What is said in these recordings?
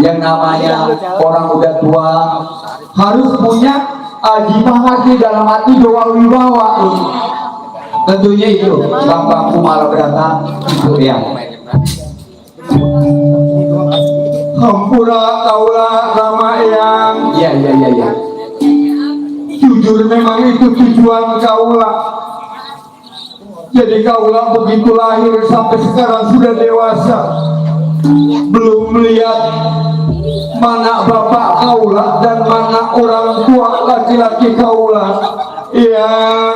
yang namanya orang udah tua harus punya jimah hati dalam arti doa wibawa. Tentunya itu Bambang Kumala Berata itu ya. Hampura kaula rama yang ya. Jujur memang itu tujuan kaula. Jadi kaula begitu lahir sampai sekarang sudah dewasa, belum melihat mana bapak kaula dan mana orang tua laki-laki kaula yang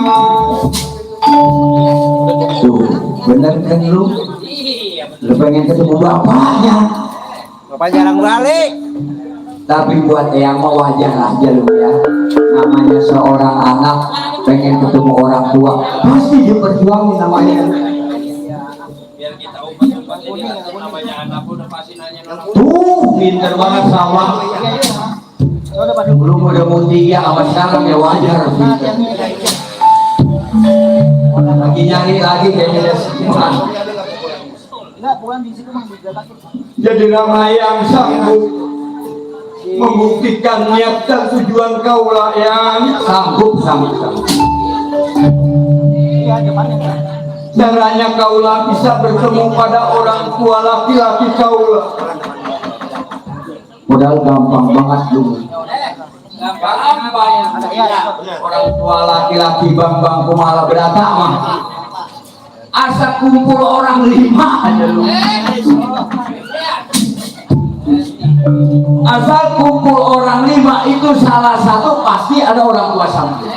tuh bener kan lu pengen ketemu bapaknya. Bapak jarang balik. Tapi buat yang mau wajar aja lu ya, namanya seorang anak pengen ketemu orang tua pasti diperjuangin namanya. Biar kita umat namanya anak udah pasti nanya Tuh pinter banget sama. Belum udah mau 3 sama sekarang ya wajar. Lagi nyari lagi kayaknya semua. Jadi nama yang sanggup membuktikan niat dan tujuan kaula yang sanggup. Caranya kaula bisa bertemu pada orang tua laki-laki kaula. Modal gampang banget dulu. Orang tua laki-laki Bambang Kumala Berata mah asa kumpul orang 5 aja lu. Asal kumpul orang 5 itu salah satu pasti ada orang tua samping.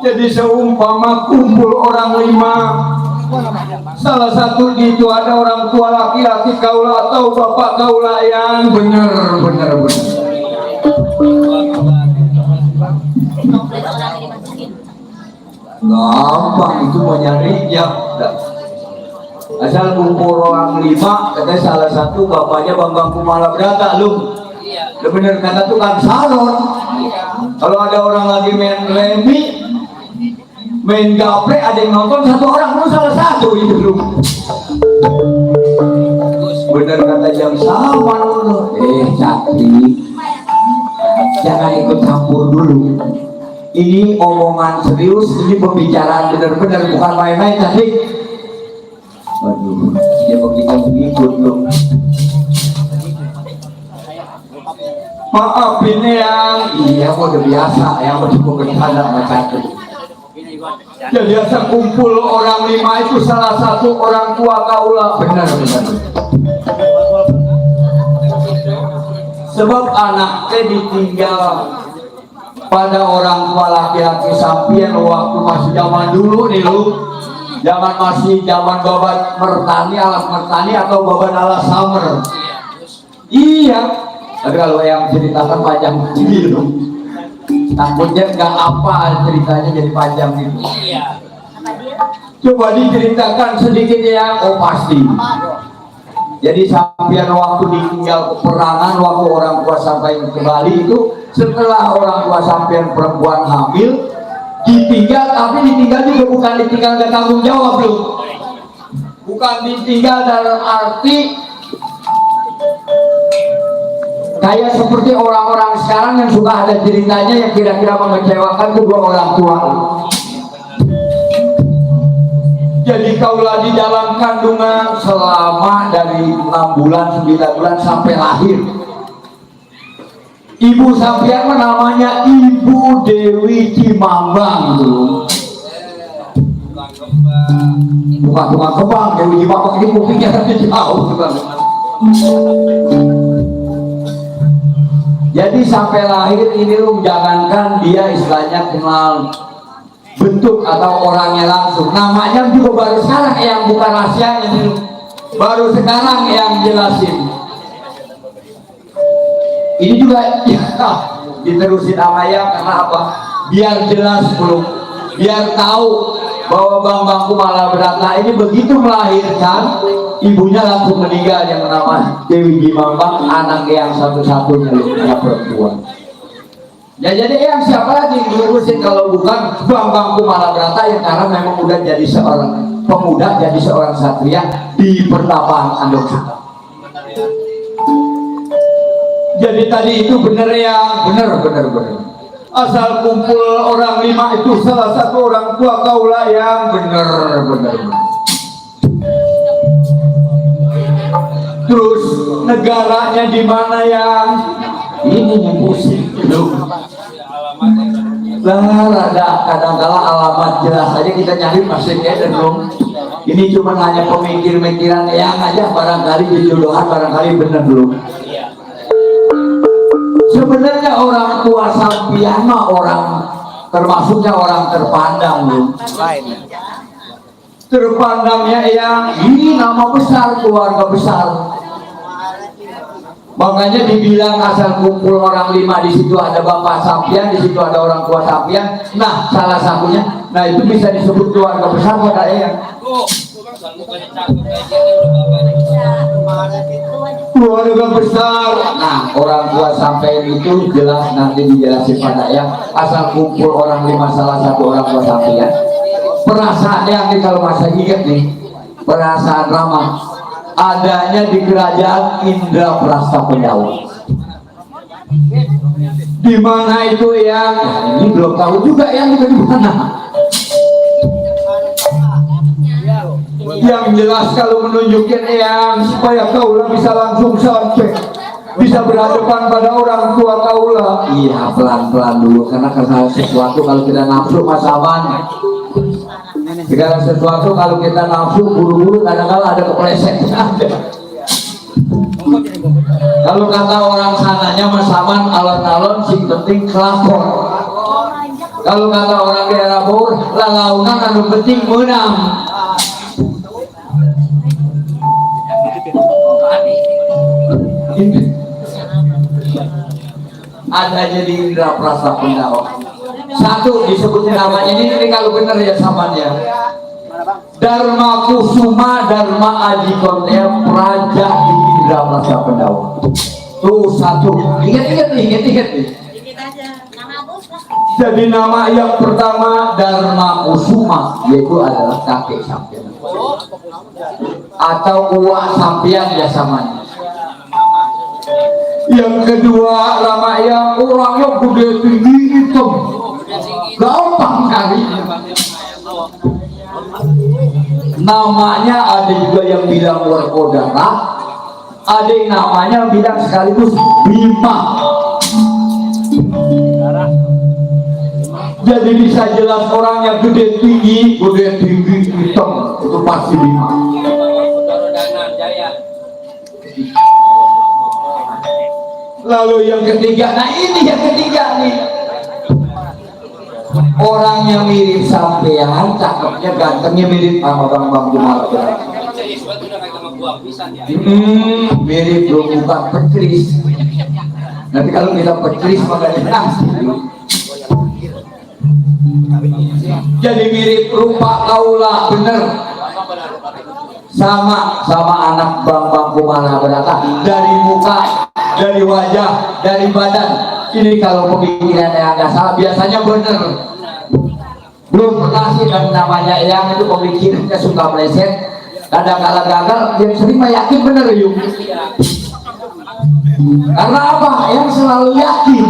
Jadi seumpama kumpul orang 5, salah satu itu ada orang tua laki-laki kaula atau bapak kaula yang bener. Gampang itu mau nyarinya. Asal kumpul orang 5, katanya salah satu bapaknya Bambang Kumala Berata lu. Udah bener kata tukang salon. Kalau ada orang lagi main remi, main gaple, ada yang nonton 1 orang, lu salah satu itu lu. Bener kata jam sama lu. Cantik, jangan ikut campur dulu. Ini omongan serius, ini pembicaraan benar-benar bukan main-main. Cantik, waduh, dia begitu loh. Maaf ini yang iya mau udah biasa, yang mau cukup bercanda macam itu. Ya biasa kumpul orang 5 itu salah satu orang tua kaula. Benar. Sebab anaknya ditinggal pada orang tua laki-laki sampian waktu masih zaman dulu nih lu. Zaman babat mertani, alas mertani atau babat alas summer. Iya. Tapi kalau yang ceritakan panjang gitu, takutnya nggak apa ceritanya jadi panjang gitu. Coba diceritakan sedikit ya. Oh pasti. Jadi sampai waktu ditinggal peperangan, waktu orang tua sampai ke Bali itu, setelah orang tua sampai perempuan hamil, ditinggal, tapi ditinggal juga bukan ditinggal gak tanggung jawab loh. Bukan ditinggal dalam arti kayak seperti orang-orang sekarang yang suka ada ceritanya yang kira-kira mengecewakan kedua orang tua. Jadi kaulah di dalam kandungan selama dari 6 bulan, 9 bulan sampai lahir. Ibu sampean namanya Ibu Dewi Cimambang tuh. Bukan tukang kembang, Dewi Cimambang ini kupingnya jauh. Jadi sampai lahir ini lu jangankan dia istilahnya kenal bentuk atau orangnya langsung, namanya juga baru sekarang yang bukan rahasia ini, baru sekarang yang jelasin. Ini juga ya, diterusin sama ya karena apa? Biar jelas belum, biar tahu bahwa Bambang Kumala Berata ini begitu melahirkan, ibunya langsung meninggal yang bernama Dewi Cimambang, anak yang satu-satunya punya perempuan. Ya jadi yang siapa lagi ngurusin kalau bukan Bambang Kumalabrata yang karena memang udah jadi seorang pemuda, jadi seorang satria di pertapaan Andoksuka. Jadi tadi itu bener ya, bener. Asal kumpul orang 5 itu salah satu orang tua kaula yang bener. Terus negaranya di mana yang ini yang pusing loh. Ada kadang-kala alamat jelas aja kita nyari masih kayak dong. Ini cuma hanya pemikir-mikiran yang aja barangkali dijodohan barangkali bener belum. Sebenarnya orang tua sampian mah orang termasuknya orang terpandang belum. Terpandangnya yang ini nama besar, keluarga besar. Makanya dibilang asal kumpul orang 5 di situ ada bapak sampian, di situ ada orang tua sampian. Nah, salah satunya, nah itu bisa disebut keluarga besar pada yang keluarga besar. Nah, orang tua sampean itu jelas nanti dijelasin pada yang asal kumpul orang 5 salah satu orang tua sampean. Perasaan yang kalau masa ingat nih, perasaan ramah. Adanya di kerajaan Indraprasta Pendawa. Di mana itu yang ini belum tahu juga yang itu di mana. Yang jelas kalau menunjukin yang supaya kaulah bisa langsung sampai bisa berhadapan pada orang tua kaulah. Iya pelan-pelan dulu karena sesuatu kalau kita nafsu masaman. Segala sesuatu kalau kita nafsu buru-buru kadang-kadang ada kepleset. Kalau kata orang sananya masaman alon-alon sing penting kelakon. Kalau kata orang daerah Bogor lalaunan anu penting menang. Ada jadi Indraprasta Pendawa. Satu disebutin namanya ini kalau benar ya samanya. Dharma Kusuma Dharma Aji Kontea Praja di Indraprasta Pendawa. Tuh satu. Ingat nih. Jadi nama yang pertama Dharma Kusuma yaitu adalah kakek sampian atau uak sampian ya samanya. Yang kedua nama yang orangnya gede tinggi hitam. Gampang kali. Namanya ada juga yang bilang Werkodara, ada yang namanya bilang sekaligus Bima. Jadi bisa jelas orangnya gede tinggi hitam itu pasti Bima. Lalu yang ketiga, nah ini yang ketiga nih. Orangnya mirip sampean, cakepnya gantengnya mirip sama Bambang Kumalabrata. Mirip belum bukan petris. Nanti kalau kita petris makanya jadi mirip rupa kaula bener. Sama anak Bambang Kumalabrata dari muka, dari wajah, dari badan. Ini kalau pemikiran yang agak salah biasanya bener. Belum pernah sih dan namanya yang itu pemikirannya suka meleset. Kadang-kadang gagal, yang sering yakin bener yuk. Karena apa? Yang selalu yakin.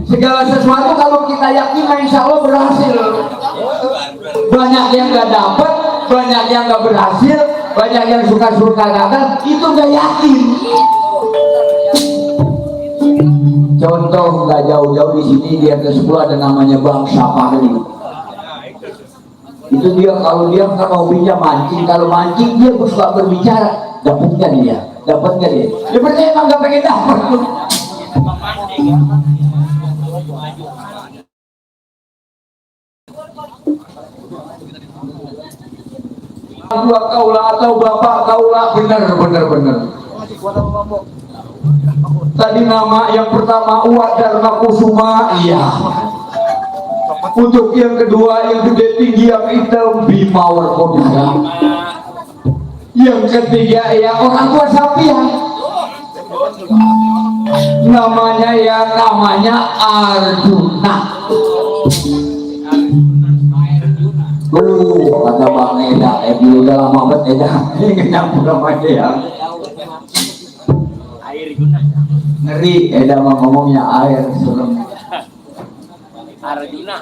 Segala sesuatu kalau kita yakin, insya Allah berhasil. Banyak yang gak dapet, banyak yang gak berhasil, banyak yang suka-suka gagal, itu gak yakin. Contoh nggak jauh-jauh di sini dia ke-10 ada namanya Bang Sapari. Itu dia kalau dia kan hobinya mancing, kalau mancing dia suka berbicara, dapat nggak dia? Ya berarti emang nggak pengen dapat. Dua kaula atau bapak kaula bener. Tadi nama yang pertama Uwak Dharma Kusuma, iya. Untuk yang kedua yang gede tinggi yang hitam Bima Werkodara. Yang ketiga ya orang tua sampian. namanya Arjuna. Kata Bang Eda, udah lama banget Eda ingin nyambung sama dia. Air guna. Ngeri Eda mah ngomongnya air serem. Arjuna.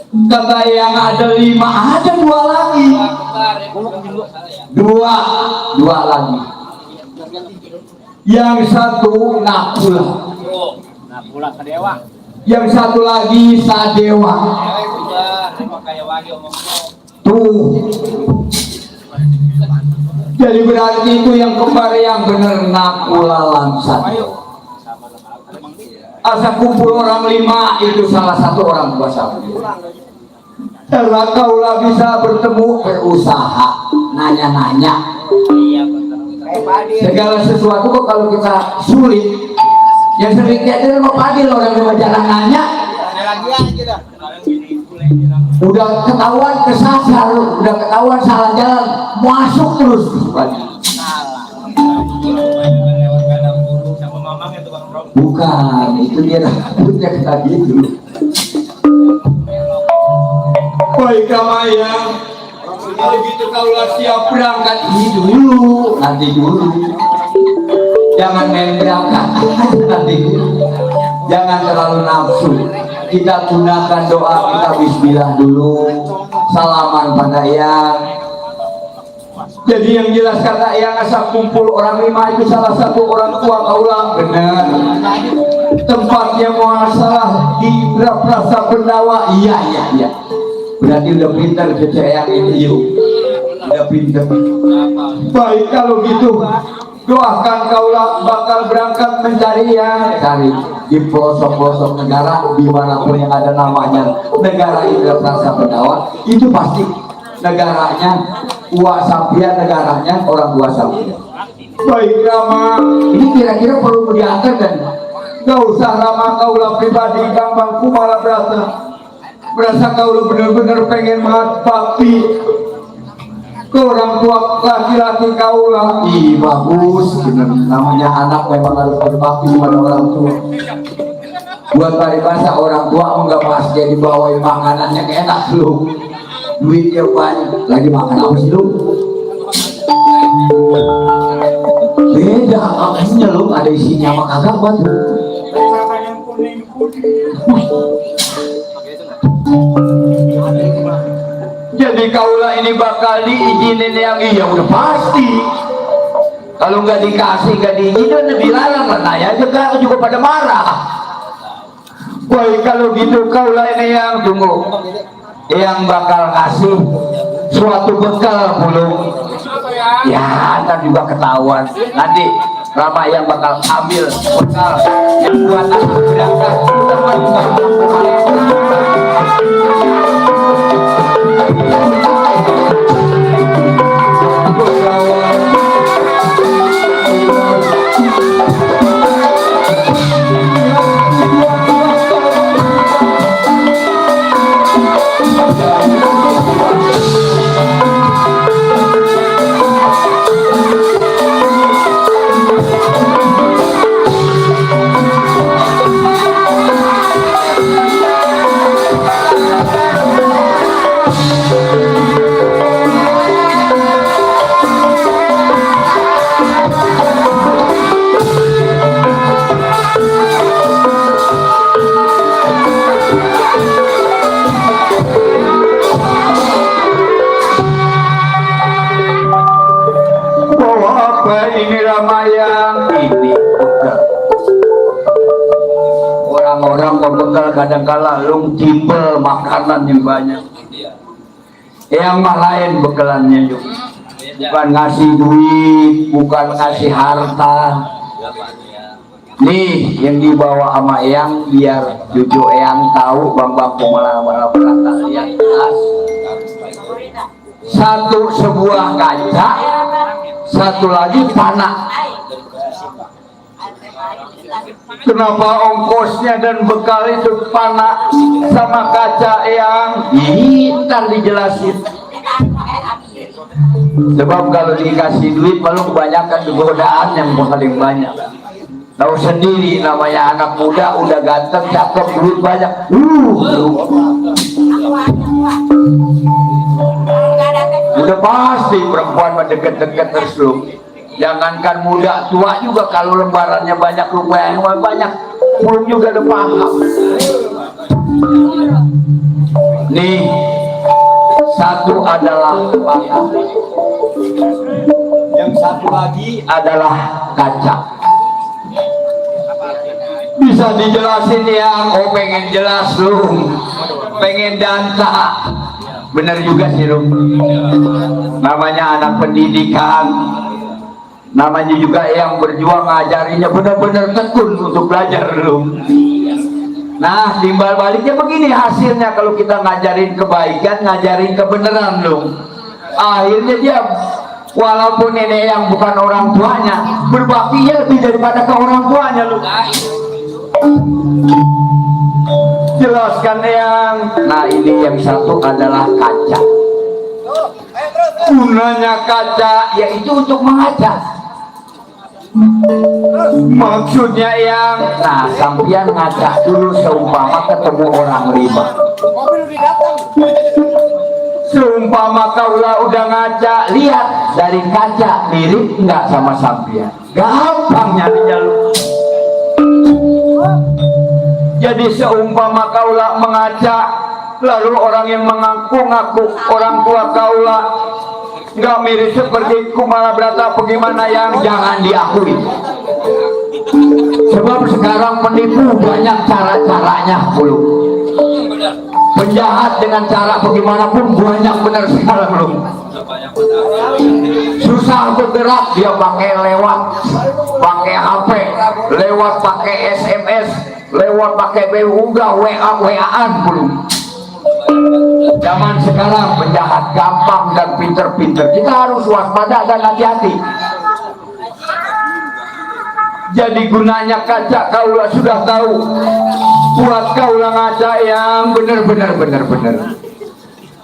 Kata yang ada 5, ada 2 lagi. Dua lagi. Yang satu Nakula. Nakula Sadewa. Yang satu lagi Sadewa. Tuh. Jadi berarti itu yang kembar yang benar Nakula lan Sadewa. Asa kumpul orang 5 itu salah satu orang tua sapi. Karena kaulah bisa bertemu berusaha, nanya-nanya. Segala sesuatu kok kalau kita sulit, yang sering aja sama padi orang yang jalan nanya. Udah ketahuan kesasar, udah ketahuan salah jalan, masuk terus. Bukan, itu dia rambutnya kayak gitu. Baik Kamayang, kalau gitu kaulah siap berangkat ini dulu, nanti dulu. Jangan main berangkat, nanti dulu. Jangan terlalu nafsu. Kita gunakan doa, kita bismillah dulu. Salaman pada yang. Jadi yang jelas kata yang asal kumpul orang 5 itu salah satu orang tua kaulah, benar. Tempatnya muasalah di Prasa Pendawa, iya. Berarti udah pintar cece yang itu yuk. Udah pintar. Baik kalau gitu, doakan kaulah bakal berangkat mencari yang cari di pelosok-pelosok negara dimanapun yang ada namanya negara Indra Prasa Pendawa, itu pasti negaranya Uwa Sampia, negaranya orang Uwa Sampia. Baik Rama, ini kira-kira perlu diantar dan gak usah Rama kaulah pribadi gampang kumala berasa kaulah bener-bener pengen banget bakti ke orang tua laki-laki kaulah. Ih bagus, bener namanya anak memang harus berbakti pada orang tua. Buat paribasa orang tua enggak pas dia dibawain makanannya enak lu. Duitnya banyak, lagi makan apa sih lu? Beda, makanya lu ada isinya sama kagak buat lu. Jadi kaulah ini bakal diizinin yang iya udah pasti. Kalau nggak dikasih, nggak diizinin, dilarang lah. Nanya aja juga pada marah. Baik kalau gitu kaulah ini yang tunggu. Yang bakal ngasih suatu bekal belum ya ntar juga ketahuan nanti Rama yang bakal ambil bekal yang buat aku berangkat ini Ramayang ini orang-orang berbekal kadang-kala lung timbel makanan yang banyak yang lain bekalannya juga bukan ngasih duit, bukan ngasih harta. Nih yang dibawa sama Eyang biar cucu Eyang tahu bang kumala berangkat yang jelas. Satu sebuah kaca, satu lagi panah. Kenapa ongkosnya dan bekal itu panah sama kaca yang ntar dijelasin. Sebab kalau dikasih duit malu kebanyakan godaan yang paling banyak. Tahu sendiri namanya anak muda udah ganteng, cakep, duit banyak. Udah pasti perempuan mendekat-dekat terus lu. Jangankan muda, tua juga kalau lembarannya banyak, rupiahnya banyak, belum juga udah paham. Nih, satu adalah bata, yang satu lagi adalah kaca. Bisa dijelasin yang pengen jelas lu, pengen danta, bener juga sih lu. Namanya anak pendidikan, namanya juga yang berjuang ngajarinya bener-bener tekun untuk belajar lu. Nah, timbal baliknya begini hasilnya kalau kita ngajarin kebaikan, ngajarin kebenaran lu. Akhirnya dia walaupun nenek yang bukan orang tuanya, berbaktinya lebih daripada ke orang tuanya lu. Jelaskan yang, nah ini yang satu adalah kaca. Gunanya kaca yaitu untuk mengaca. Maksudnya yang, nah sampian ngaca dulu seumpama ketemu orang riba. Seumpama kaulah udah ngaca, lihat dari kaca mirip nggak sama sampian. Gampang nyarinya lu. Jadi seumpama kaulah mengaca, lalu orang yang mengaku-ngaku orang tua kaulah nggak mirip seperti Kumalabrata, bagaimana yang jangan diakui. Sebab sekarang penipu banyak cara-caranya dulu. Penjahat dengan cara bagaimanapun banyak benar sekarang belum. Susah bergerak dia pakai lewat, pakai HP, lewat pakai SMS, lewat pakai BUGA, WA-WA-an belum. Zaman sekarang penjahat gampang dan pinter-pinter. Kita harus waspada dan hati-hati. Jadi gunanya kaca kaulah sudah tahu. Buat kaulah ngaca yang benar-benar.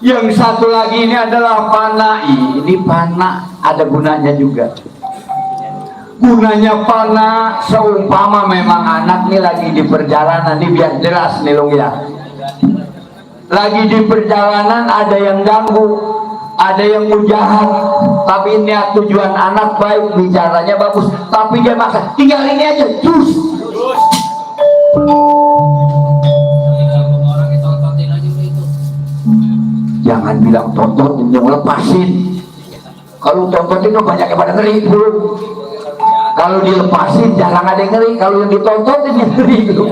Yang satu lagi ini adalah panah. Ini panah ada gunanya juga. Gunanya panah seumpama memang anak ini lagi di perjalanan, ini biar jelas nih Long ya. Lagi di perjalanan ada yang ganggu, ada yang mau jahat, tapi niat tujuan anak baik, bicaranya bagus, tapi dia maksa, tinggal ini aja, cus. Jangan bilang tonton, yang lepasin. Kalau tonton itu banyak yang pada ngeri belum. Kalau dilepasin jarang ada yang ngeri, kalau yang ditonton itu ngeri gitu.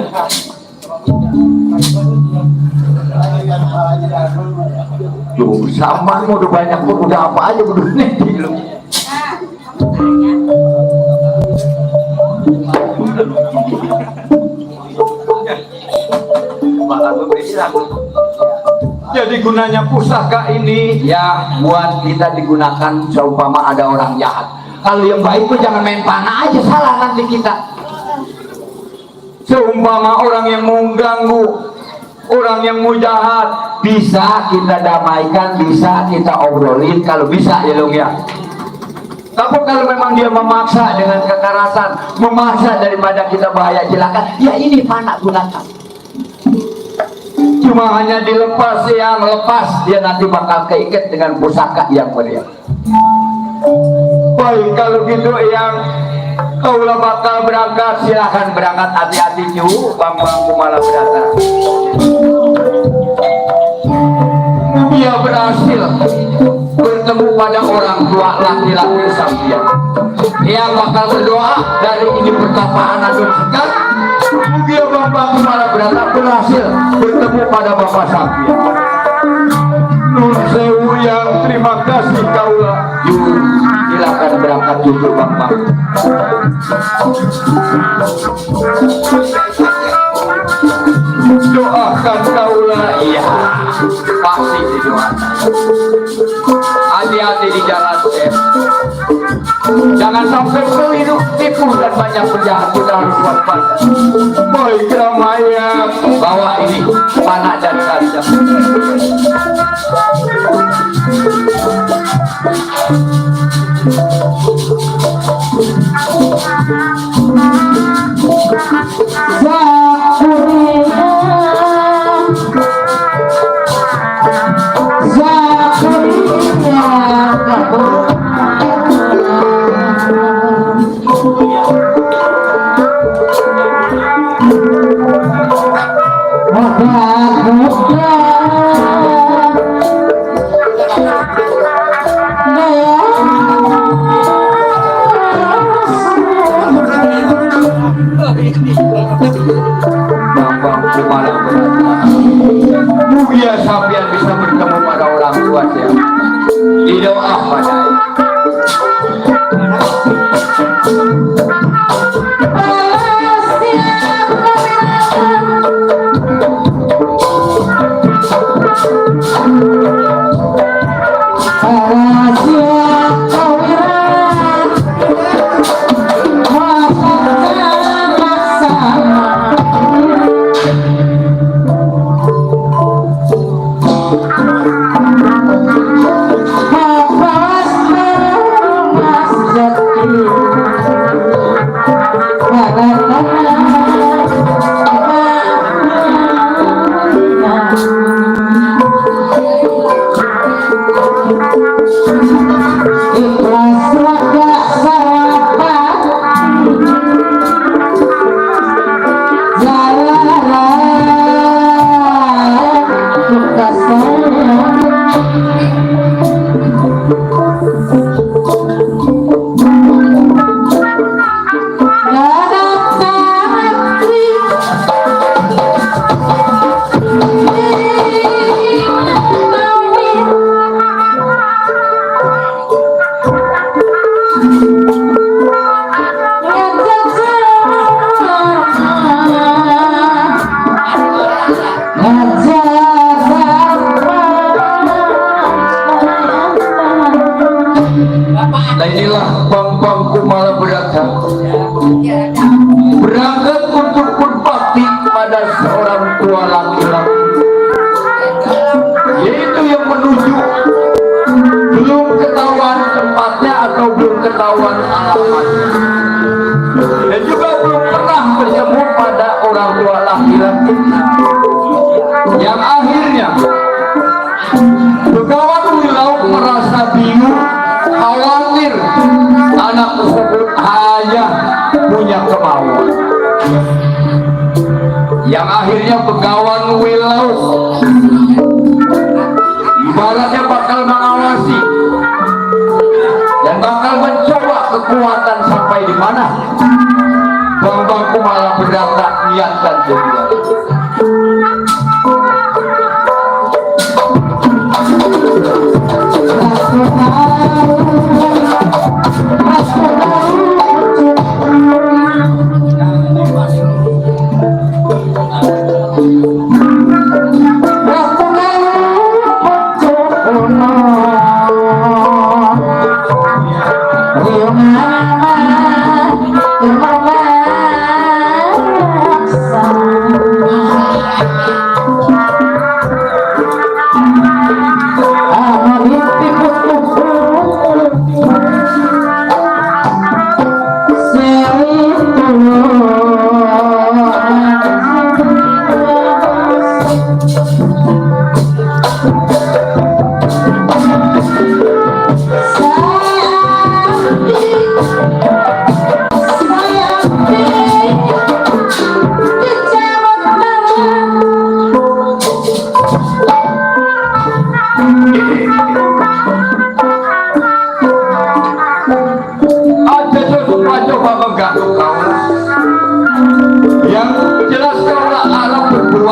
Tuh, sama udah banyak pun udah apa aja udah nanti lu. Jadi gunanya pusaka ini ya buat kita digunakan seumpama ada orang jahat. Kalau yang baik tuh jangan main panah aja, salah nanti kita. Seumpama orang yang mau ganggu, orang yang mau jahat, bisa kita damaikan, bisa kita obrolin kalau bisa ya Long ya. Tapi kalau memang dia memaksa dengan kekerasan, memaksa daripada kita bahaya silakan, ya ini panah gunakan. Cuma hanya dilepas, yang lepas dia nanti bakal keikat dengan pusaka yang meriah. Baik kalau gitu yang kaulah bakal berangkat, silahkan berangkat, hati-hati cu Bang Kumalabrata. Dia berhasil bertemu pada orang tua laki-laki sampian. Dia bakal berdoa dari ini pertapaan adun sekat. Dia Bang Kumalabrata berhasil bertemu pada Bapak sampian. Nun sewu yang terima kasih kaulah. Silakan berangkat dulu Bapak. Doakan kaulah, iya pasti didoakan. Hati-hati di jalan Sep. Jangan sampai keliru, tipu dan banyak penjahat, kita harus waspada. Baik Ramaya, bawa ini panah dan kaca. Bambang Kumala Mugia sampean bisa bertemu pada orang tua saya. Didoa pada nah inilah Bambang Kumala berangkat untuk berbakti pada seorang tua laki-laki, yaitu yang menuju belum ketahuan tempatnya atau belum ketahuan alamatnya, dan juga belum pernah bertemu pada orang tua laki-laki, yang akhirnya Begawan Wilau merasa bingung, khawatir anak tersebut hanya punya kemauan, yang akhirnya Begawan Wilau ibaratnya bakal mengawasi dan bakal mencoba kekuatan sampai di mana Bambang Kumala berangkat niatkan jadinya.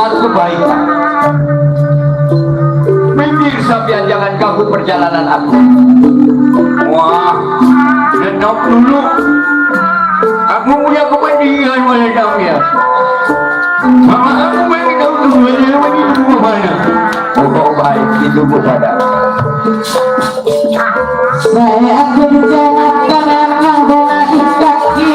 Kebaikan. Mikir sampean jangan ganggu perjalanan aku. Wah, genap dulu. Aku punya kepentingan pada kamu ya. Mama aku pengen tahu tujuannya begitu mana. Oh baik, itu kepada. Saya akan jalankan lagi kaki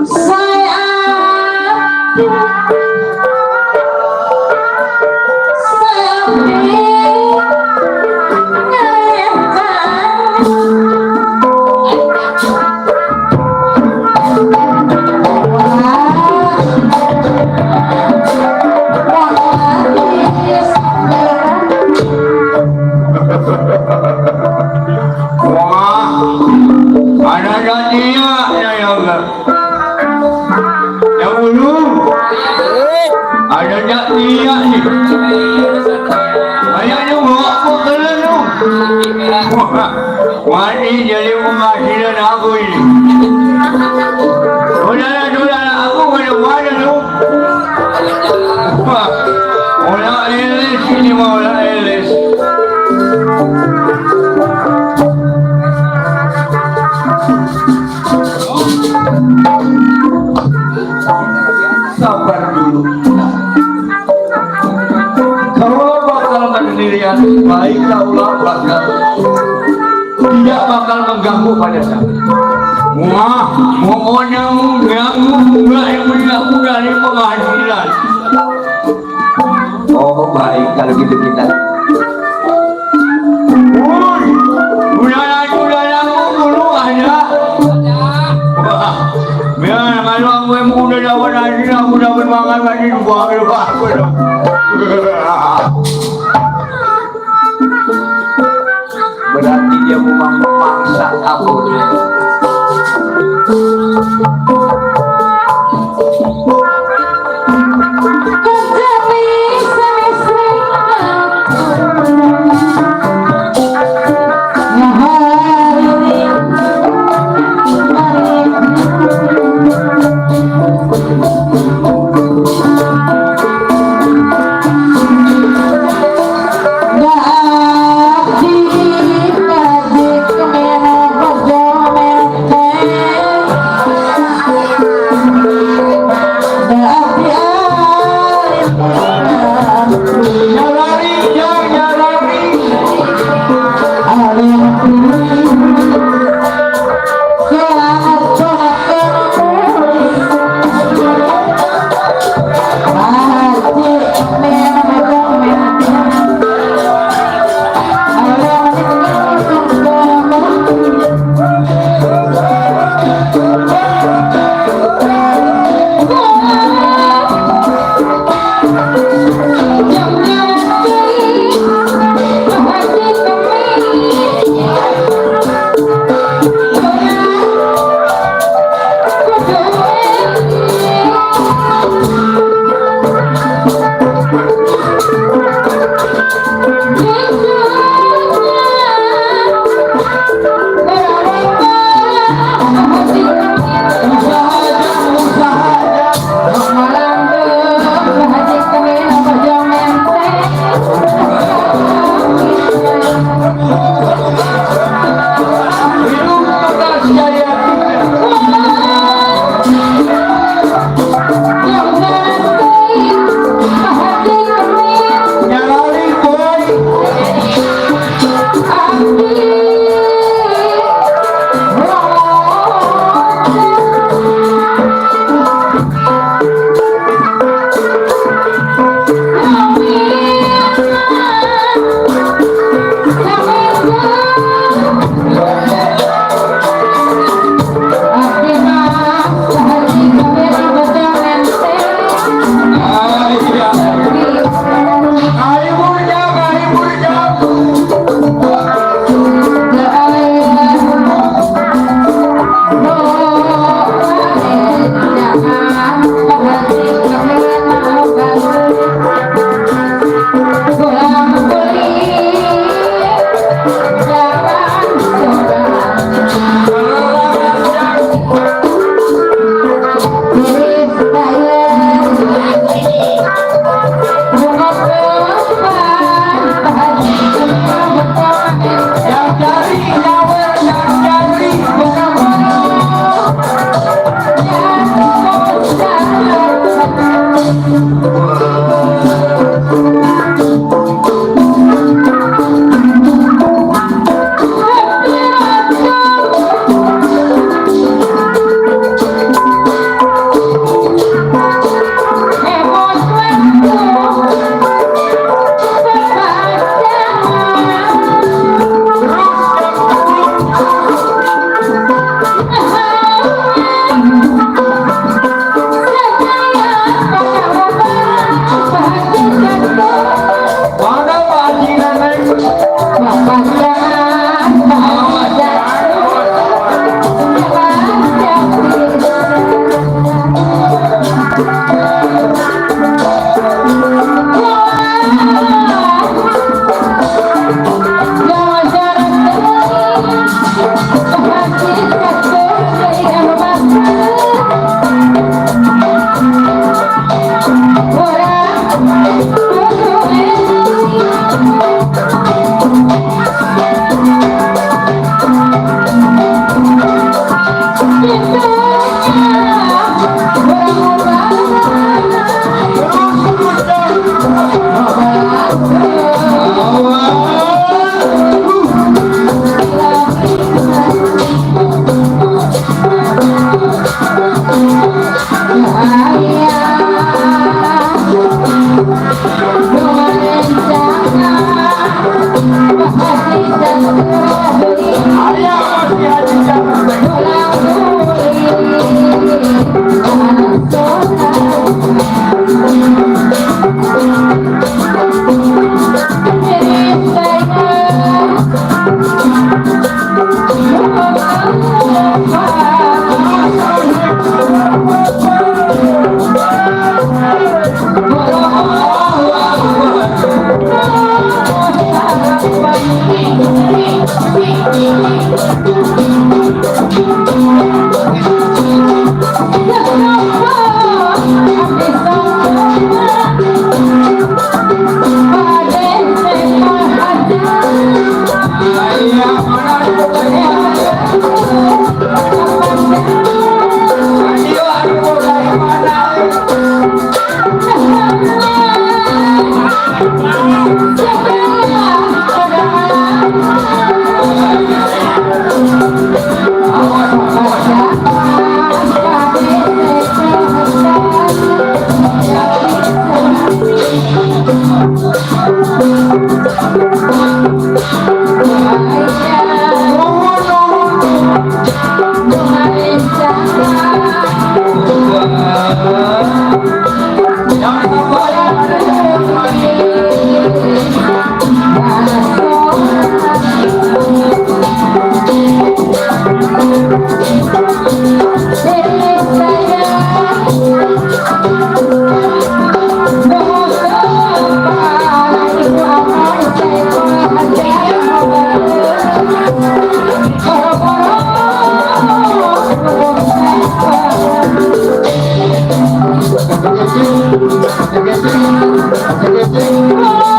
saya aku kelenu. Wani jadi penghasilan aku ini. Saudara-saudara aku mana lu? Ulah elis ini mau ulah elis. Sabar dulu. Kalau bakal pendirian baik, Allah bakal tidak bakal mengganggu pada saya. Wah, pokoknya mengganggu enggak yang mengganggu dari penghasilan. Oh baik kalau gitu kita. Woi, udara-udaramu dulu ada. Wah, biar kalau aku yang udah dapat hasil, aku dapat makan lagi buang aku dong. Berarti dia memang memaksa aku. Oh